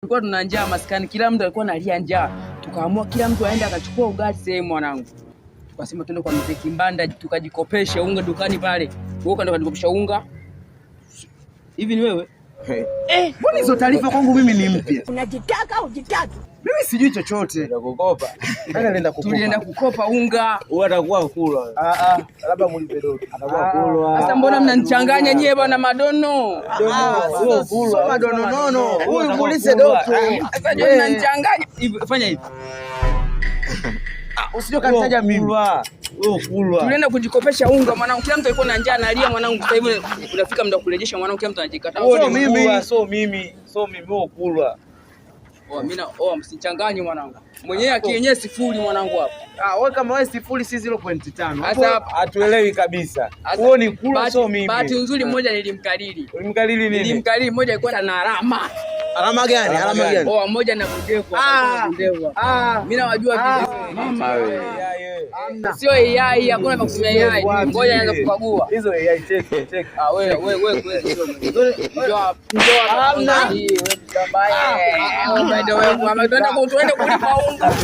Tulikuwa tuna njaa maskani, kila mtu alikuwa analia njaa. Tukaamua kila mtu aende akachukua ugali sehemu, mwanangu. Tukasema twende kwa mzee Kimbanda tukajikopeshe unga dukani pale. Wewe kaenda ukajikopesha unga. Hivi ni wewe? Eh, mbona hizo taarifa kwangu mimi ni mpya? Unajitaka ujitaki? Mimi sijui chochote. Kukopa. Nani alienda kukopa? Tulienda kukopa unga. Huyu atakuwa kulwa. Ah ah, labda mulipe dodo. Atakuwa kulwa. Sasa mbona mnanichanganya nyie bwana madono? Huyo kulwa. Madono nono. Huyu muulize doto. Sasa nyie mnanichanganya. Hivi fanya hivi. Ah, usije kanitaja mimi. Huyo kulwa. Tulienda kujikopesha unga mwanangu, kila mtu alikuwa na njaa analia mwanangu. Sasa hivi unafika muda wa kurejesha mwanangu, kila mtu anajikataa. Huo Sio ni mimi. kulwa, sio mimi. Sio mimi, huo kulwa. Oh, mimi na oh, msichanganye mwanangu. Mwenyewe akienyewe sifuri mwanangu hapa. Ah, wewe kama wewe sifuri si 0.5. Sasa hapa Hatuelewi kabisa. Sasa, Huo ni kulwa, sio mimi. Bahati nzuri mmoja nilimkalili. Ulimkalili nini? Nilimkalili mmoja alikuwa na alama. Alama gani? Alama gani? Oh, mmoja na kundevu. Ah. Kundevu. Ah. Mimi nawajua vizuri. Mama wewe. Sio AI, hakuna vya kutumia AI. Ngoja nianze kukagua. Hizo AI check check. Ah, wewe wewe wewe kweli sio mwenyewe. Njoo njoo Hamna. Wewe mtambaye. Wewe ndio wewe. Tuende kulipa unga.